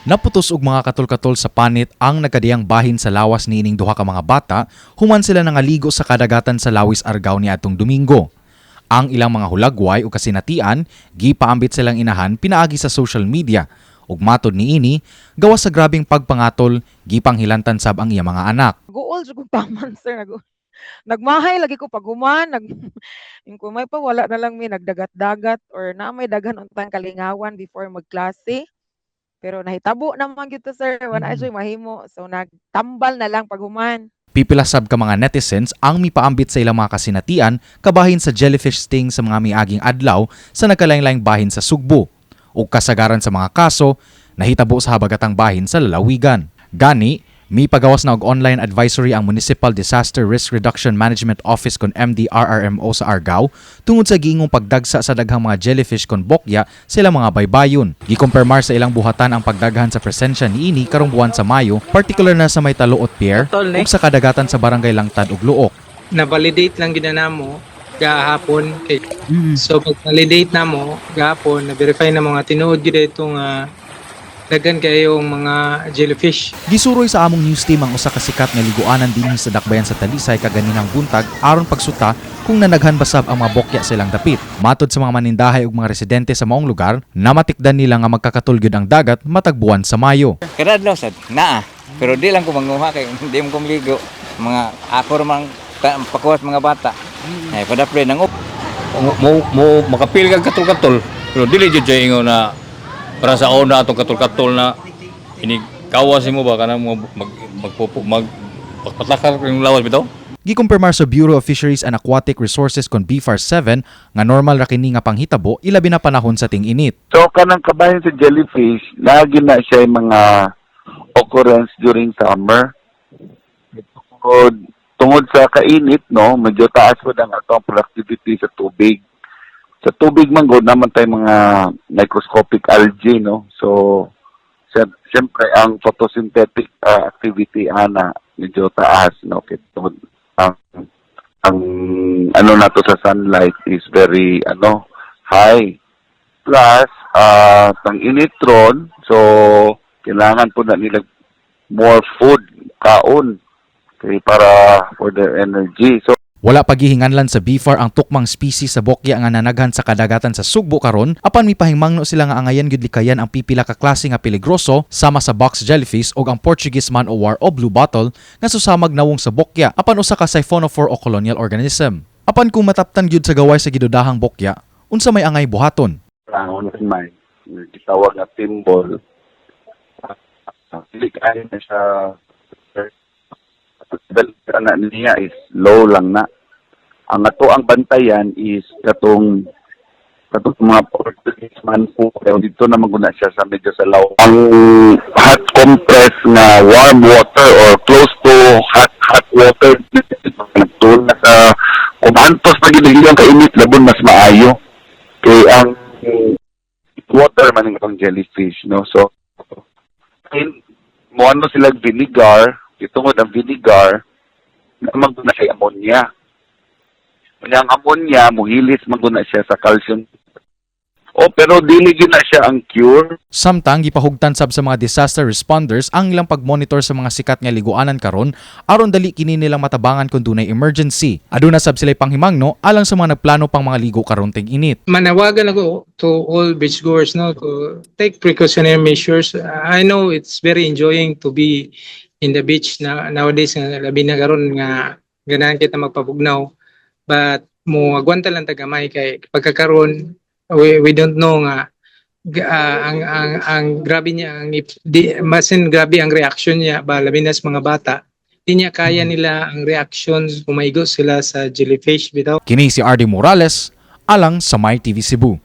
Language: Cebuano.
Naputos og mga katol-katol sa panit ang nagkadiyang bahin sa lawas niining duha ka mga bata human sila nangaligo sa kadagatan sa Lawis, Argao niadtong Domingo. Ang ilang mga hulagway o kasinatian gipaambit silang inahan pinaagi sa social media ug matod niini, gawas sa grabeng pagpangatol, gipanghilantan sab ang iya mga anak. Guol jud kong taman, sir, nagmahay lagi ko paghuman, nag kung may pa wala na lang mi nagdagat-dagat or naa may daghan untang kalingawan before magklase. Pero nahitabo naman gyud to, sir, wala jud mahimo. So nagtambal na lang paghuman. Pipila sab ka mga netizens ang mipaambit sa ilang mga kasinatian kabahin sa jellyfish sting sa mga miaging adlaw sa nagkalain-laing bahin sa Sugbo. Ug kasagaran sa mga kaso nahitabo sa habagatang bahin sa lalawigan. Gani, mipagawas na og online advisory ang Municipal Disaster Risk Reduction Management Office kon MDRRMO sa Argao tungod sa giingong pagdagsa sa daghang mga jellyfish kon bokya sa ilang mga baybayon. Gikumpirmar sa ilang buhatan ang pagdaghan sa presensya niini karong buwan sa Mayo, partikular na sa may Taluot Pier Katol, ug sa kadagatan sa Barangay Langtad ug Luok. Na-validate lang gid na namo gahapon kay so pag validate namo gahapon, na verify na mga tinuod gid itong daghan kayong mga jellyfish. Gisuroy sa among news team ang usa ka sikat nga liguanan dinhi sa dakbayan sa Talisay kaganinang buntag aron pagsuta kung nanaghan ba sab ang mga bokya sa ilang dapit. Matod sa mga manindahay ug mga residente sa maong lugar, namatikdan nila nga magkakatol gyud ang dagat matag buwan sa Mayo. Kada adlaw sad naa. Pero di lang ko manguha kay di mo ko maligo. Mga ako ra mang pakuwas mga bata. Ay padapre nang up. Mo makapil kag katol-katol pero dili jud siya ingon na para sa una atong katol-katol na inig kawas mo ba kanang mo mag magpupo mag pagpatlakar yung lawas bitaw. Gikumpirmar sa Bureau of Fisheries and Aquatic Resources kon BFAR 7 nga normal ra kini nga panghitabo, ilabi na panahon sa ting-init. So kanang kabahin sa jellyfish, lagi na siya yung mga occurrence during summer. Tungod sa kainit, no, medyo taas po ang atong productivity sa tubig. Sa tubig man gud naman tayo mga microscopic algae, no. So siyempre ang photosynthetic activity ana medyo taas, no, kay tungod ang ano nato sa sunlight is very ano high. Plus, tang init ron, so kailangan po na nila more food, kaon, kay para for their energy. So, Wala pagihinganlan sa BFAR ang tukmang species sa bokya nga nanaghan sa kadagatan sa Sugbo karon, apan mipahimangno sila nga angayan gyud likayan ang pipila ka klase nga peligroso sama sa box jellyfish ug ang Portuguese man o war o blue bottle nga susamag nawong sa bokya apan usa ka siphonophore o colonial organism. Apan kung mataptan gyud sa gaway sa gidudahang bokya, unsa may angay buhaton? Ang may gitawag nga timbol, dili kaayo na siya, level na niya is low lang na. Ang ato ang bantayan is katong mga Portuguese man po, pero dito naman guna siya sa medyo sa law. Ang hot compress nga warm water or close to hot hot water, nagtula sa kung antos pa gid ang kainit labon, mas maayo kay ang water man ang jellyfish, no. So in mo ano sila vinegar, tungod ang vinegar naman na siya ammonia. Unya ang ammonia muhilis man gud na siya sa calcium. O pero dili gyud na siya ang cure. Samtang gipahugtan sab sa mga disaster responders ang ilang pagmonitor sa mga sikat nga liguanan karon aron dali kini nilang matabangan kung dunay emergency. Aduna sab sila'y panghimangno alang sa mga nagplano pang mga ligo karon ting-init. Manawagan ako to all beachgoers, no, to take precautionary measures. I know it's very enjoying to be in the beach na nowadays nga labi na karon nga ganahan kita magpabugnaw, but mo agwanta lang ta gamay kay pagkakaron we don't know nga ang grabe niya ang di masin grabe ang reaction niya ba, labi na sa mga bata, di niya kaya nila ang reactions kung maigo sila sa jellyfish bitaw. Kini si RD Morales alang sa My TV Cebu.